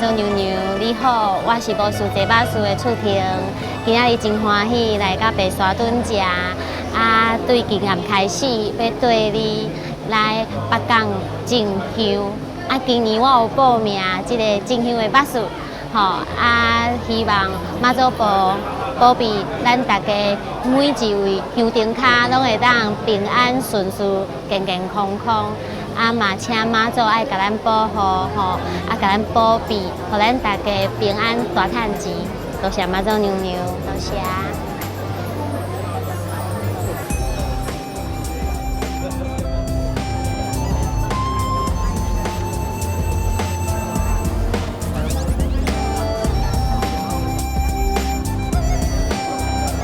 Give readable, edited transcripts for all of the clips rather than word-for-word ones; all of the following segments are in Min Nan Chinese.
祖娘娘，你好，我是无事坐巴士的厝婷，今仔日真歡喜來到白沙屯遮，啊，對今暗開始欲綴你來北港進香，啊，今年我有報名這个進香的巴士，吼，啊，希望媽祖婆保庇咱大家每一位香燈跤攏會當平安順遂、健健康康。啊嘛，請媽祖愛共咱保護吼，啊，共咱保庇，予咱大家平安大趁錢。多謝媽祖娘娘，多謝。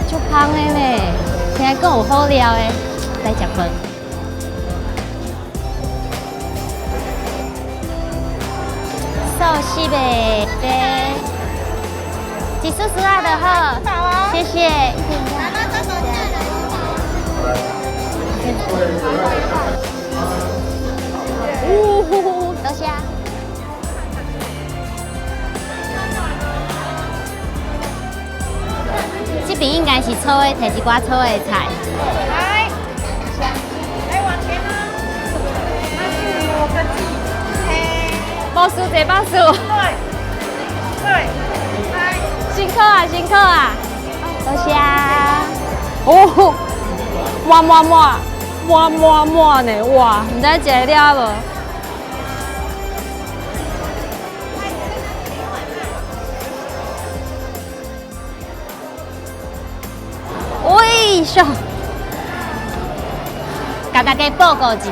足香的呢，聽講有好料的，來食飯。素食的，這一絲絲仔就好，謝謝。嗚呼呼，多謝。這邊應該是炒的，提一寡炒的菜。來，來往前嗎？那是我的雞。無事坐巴士。對，對，來，辛苦啊，辛苦啊，多謝。哦，滿滿滿，滿滿滿呢，哇，毋知食會了無？喂，咻！共大家報告一下。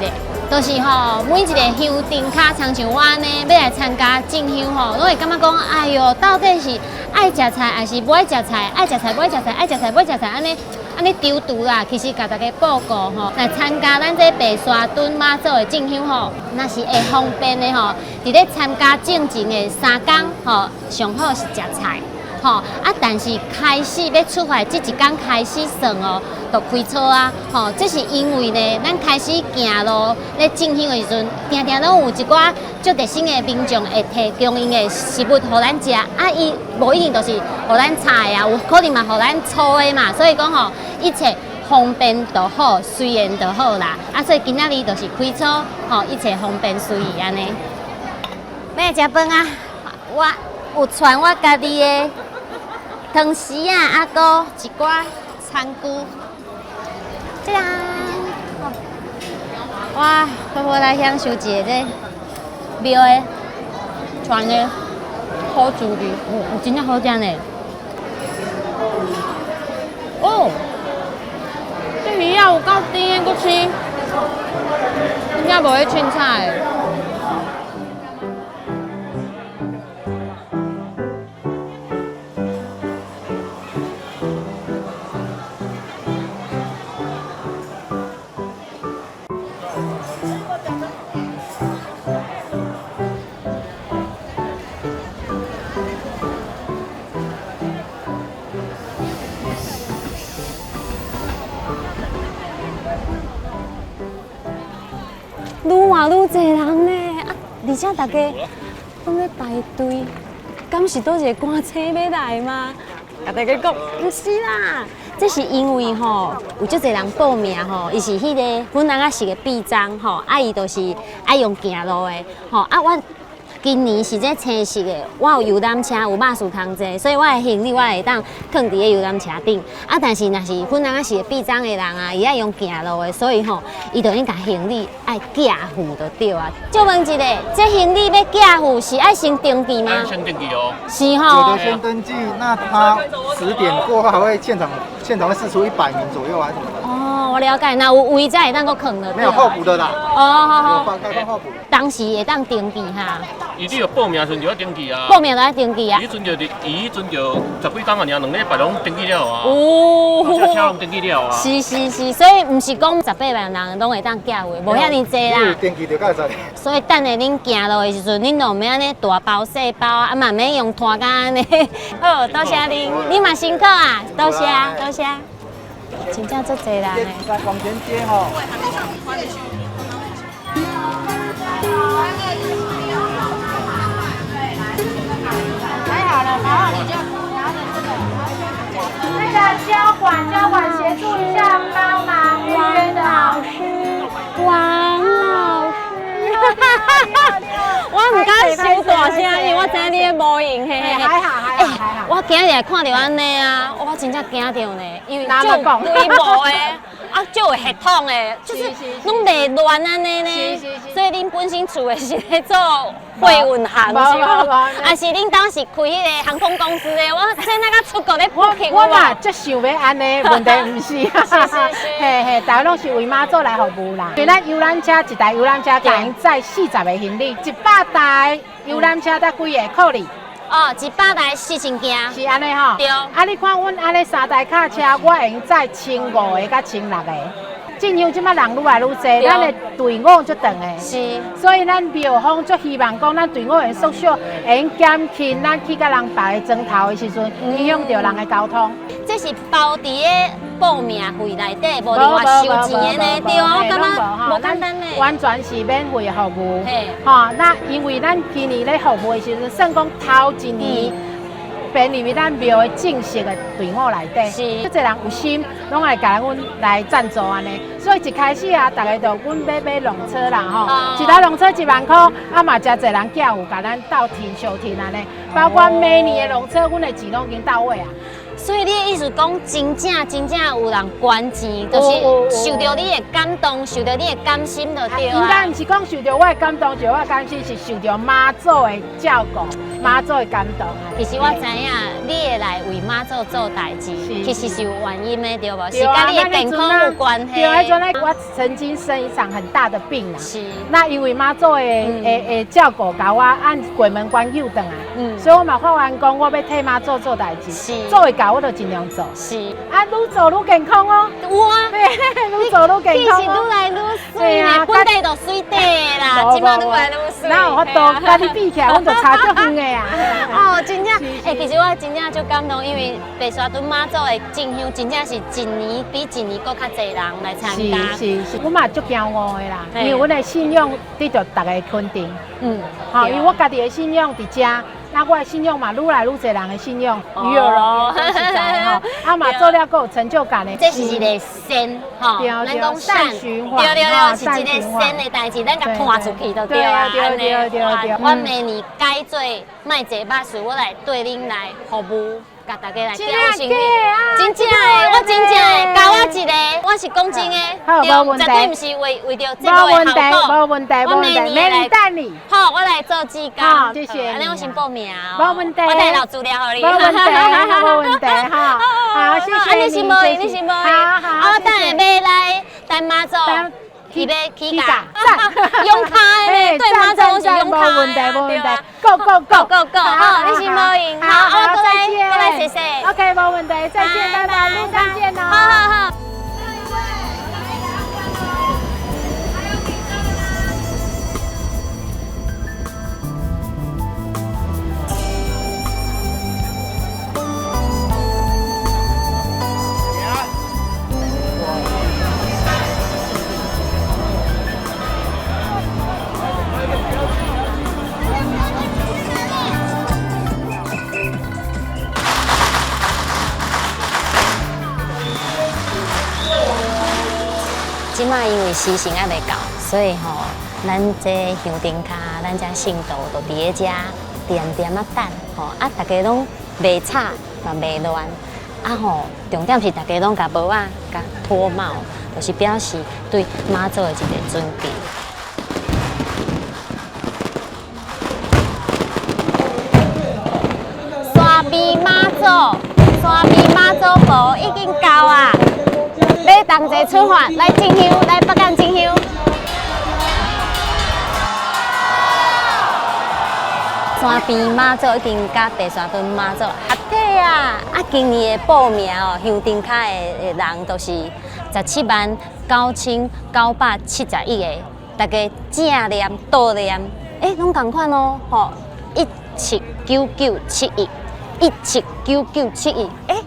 就是吼，每一个香燈跤，親像我按呢，欲來參加進香吼，攏會感覺講，哎喲，到底是愛食菜，還是無愛食菜？愛食菜，無愛食菜，愛食菜，無愛食菜，按呢按呢躊躇啦。其實共大家報告吼，來參加咱這白沙屯媽祖的進香吼，若是會方便的吼，佇咧參加進前的3工吼，上好是食菜。吼啊！但是開始欲出發，這一工開始算哦，就開粗啊！吼，這是因為呢，咱開始行路咧進香的時陣，定定攏有一寡足熱心的民眾會提供𪜶的食物予咱食，啊，伊無一定就是予咱炒的啊，有可能嘛予咱粗的嘛，所以講吼，一切方便就好，隨緣就好啦。啊，所以今仔日就是開粗，吼，一切方便隨意按呢。欲來食飯啊！我有傳我家己的湯匙啊，啊，閣一寡餐具，這樣，哇，好好來享受一下這廟的傳的好滋味，有真正好食呢。哦，這魚仔有夠甜的，閣鮮，真正無咧凊彩的。愈來愈濟人呢，啊！而且大家攏咧排隊，敢是佗一個趕車欲來嗎？共大家講，毋是啦，這是因為吼有足濟人報名吼，伊是彼个粉紅仔色的臂章吼，啊伊就是愛用行路的吼，啊我今年是這青色的，我有遊覽車，有肉士通坐，所以我的行李我會當囥佇咧遊覽車頂。啊，但是若是粉紅仔色的臂章的人啊，伊愛用行路的，所以吼，伊就應共行李愛寄付就對啊。借問一下，這行李欲寄付是愛先登記嗎？先登記哦。是吼。有的先登記，那他10點過後還會現場會釋出100名左右還是什麼的？哦，我了解，那有位才會當閣囥了。沒有候補的啦。哦，好好。有開放候補。當時會當登記哈。伊你有報名時陣就要登記啊。報名就愛登記啊。伊彼陣就，伊彼陣就十幾工啊，爾2禮拜攏登記了啊。哦。車攏登記了啊。是是是，所以毋是講18萬人攏會當寄付，無遐爾濟啦。登記就較濟。所以等下恁行路的時陣，恁就毋免按呢大包細包啊，嘛免用拖甲按呢。好，多謝恁，你嘛辛苦啊，多謝多謝。真正足濟人的。往前接吼。买好了，然後你就拿着這個，那個交管交管協助一下，幫忙預約的老師，王老師，我毋敢傷大聲，因為我知你咧無閒嘿嘿。還好還好還好。我今日來看著按呢啊，我真正驚著呢，因為足有規模的，啊，足有系統的，就是攏袂亂按呢呢。所以恁本身厝的是咧做貨運行是無？還是恁當時開彼个航空公司的？我這那個出國咧 booking 我嘛足想欲按呢，問題毋是。是是是。嘿嘿，大家攏是為媽祖來服務啦。因為咱遊覽車一台遊覽車共𪜶載40個行李，100台遊覽車才幾个扣你。哦，100台4000件。是按呢吼。對。啊，你看阮按呢三台卡車，我會用載1500個佮1600個。進香這擺人愈來愈濟，咱的隊伍足長的。是。所以咱廟方足希望講，咱隊伍會縮小，會用減輕咱去佮人別个莊頭的時陣，影響著人的交通。這是包佇咧報名費內底，無另外收錢的呢？對啊，我感覺無簡單呢。完全是免費的服務。吼，那因為咱今年咧服務的時陣，算講頭一年。編入去咱廟的正式的隊伍內底，是，足濟人有心，攏會共阮來贊助按呢。所以一開始啊，逐家就阮欲買龍車啦吼，一台龍車1萬箍，啊嘛誠濟人寄有共咱鬥提相提按呢。包括明年的龍車，阮的錢攏已經到位啊。所以你的意思講，真正真正有人捐錢，就是受著你的感動，受著你的甘心就對啊。應該毋是講受著我的感動，受著我的甘心，是受著媽祖的照顧，媽祖的感動啊。其實我知影，你會來為媽祖做代誌，其實是有原因的，對無？是佮你的健康有關係。對，彼陣咧，我曾經生一場很大的病啊。是。那因為媽祖的照顧，共我按鬼門關救轉來。所以我嘛發願講，我欲替媽祖做代誌，做會到我就盡量做。是。啊，愈做愈健康哦。有啊。愈做愈健康。其實愈來愈媠呢，本底就媠底啦，這擺愈來愈媠。哪有法度？佮你比起來，阮就差足遠的啊。哦，真正，欸，其實我真正足感動，因為白沙屯媽祖的進香真正是一年比一年閣較濟人來參加。是是是，我嘛足驕傲的啦，因為阮的信仰得著大家肯定。好，因為我家己的信仰佇遮。那我的信仰嘛，愈來愈濟人的信仰，與有榮焉，實在吼，啊嘛做了閣有成就感的。這是一个善吼，咱講善循環，對對對，是一个善的代誌，咱共拖出去就對啊。對對對對。我明年改做莫坐巴士，我來對恁來服務。共大家來表示，真正的，我真正的，交我一个，我是講真的，對，絕對毋是為為著這個的效果。無問題，無問題，無問題。好，我來做志工，好，謝謝。按呢我先報名，無問題，我來留資料予你。無問題，無問題，哈。好，謝謝你。你是無閒，你是無閒。好好。我等下欲來等媽祖。起欲起價，用跤的，對媽祖攏是用跤。無問題，無問題。Go go go go go，好，你是無閒，好，我過來，過來，謝謝。 OK，無問題，再見，拜拜，路上見哦。好好好。這擺因為時辰猶未到，所以吼，咱這香燈跤，咱這信徒就佇咧遮恬恬仔等吼，啊，逐家攏袂吵嘛袂亂，啊吼，重點是逐家攏共帽仔共脫帽，就是表示對媽祖的一個尊敬。山邊媽祖，山邊媽祖婆已經到啊！欲同齊出發來進香，來北港進香。山邊媽祖已經佮白沙屯媽祖合體啊！啊，今年的報名哦，香燈跤的人都是179,971個，大家正念倒念，欸，攏仝款哦，吼，179971，179971，欸，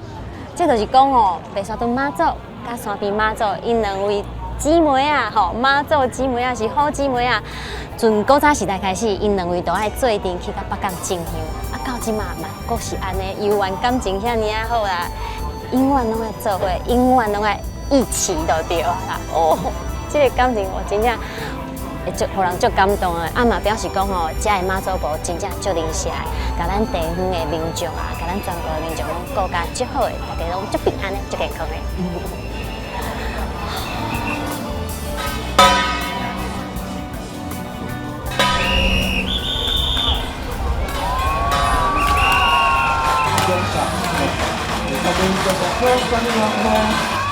這就是講哦，白沙屯媽祖佮山邊媽祖，𪜶兩位姊妹啊，吼，媽祖姊妹啊，是好姊妹啊。從古早時代開始，𪜶兩位都愛做陣去到北港進香。啊，到這馬嘛，閣是按呢，猶原感情遐爾仔好啦，永遠攏愛做伙，永遠攏愛一起就對啦。哦，這个感情我真正會足，予人足感動的。啊嘛表示講吼，遮的媽祖婆真正足靈聖的，共咱地方的民眾啊，共咱全國的民眾攏顧甲足好的，大家攏足平安的，足健康的。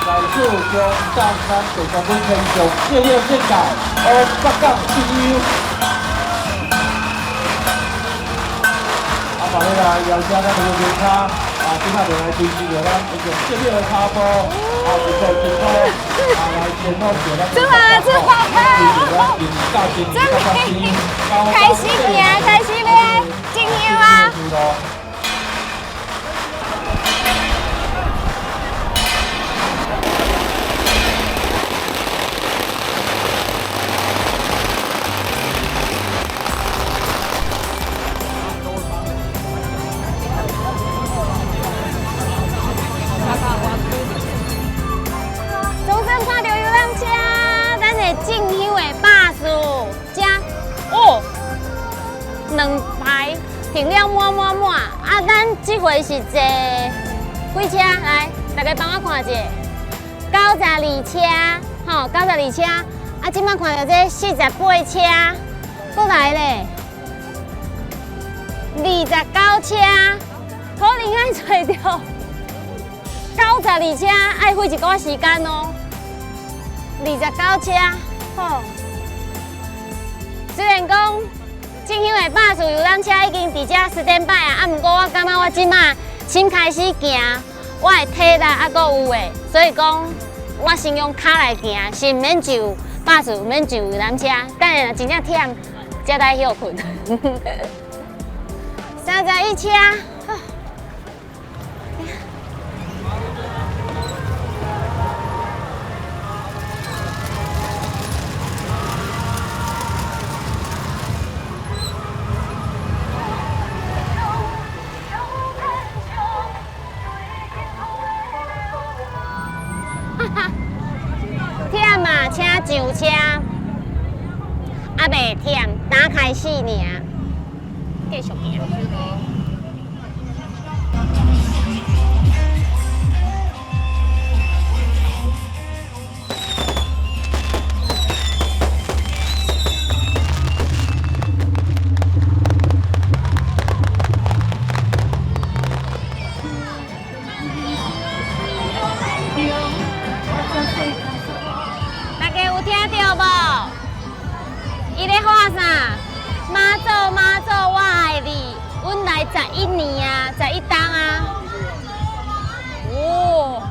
来自中山咱地方阮天上谢谢世界，乌北港之友。啊，嘛，彼个邀请咱的游车，啊，今仔就来支持著咱一个节目的脚步，啊，一步一步，啊，来前往著咱。出发出发！准备开始行，開始欲進香啊！總算看著遊覽車，咱的進香的巴士，遮哦，兩排停了滿滿滿。啊，咱這回是坐幾車？來，大家幫我看一下，92車，吼，92車。啊，這擺看著這48車，閣來咧，29車，可能愛揣著92車，愛花一寡時間哦。29車，吼。雖然講進香的巴士遊覽車已經佇遮 stand by 啊，啊，毋過我感覺我這馬先開始行，我的體力猶閣有的，所以講我先用跤來行，是毋免上巴士，毋免上遊覽車，等下若真正忝，才來歇睏。31車。忝啊，請上車，啊袂忝，打開始爾，繼續行。大家有聽著無？伊咧喊啥？媽祖媽祖，我愛你。阮來11年啊，11冬啊。哦，